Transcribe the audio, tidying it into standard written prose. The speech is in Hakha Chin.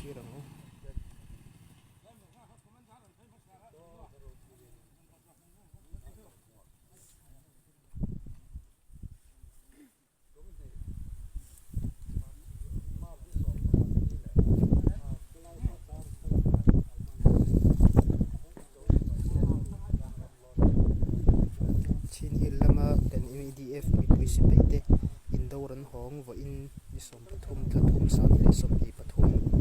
Thlir ang u. Chin Hill lama kan MEDF mipui sipai te indo rawn hawng vawiin ni 13 thla thum 2023 ni.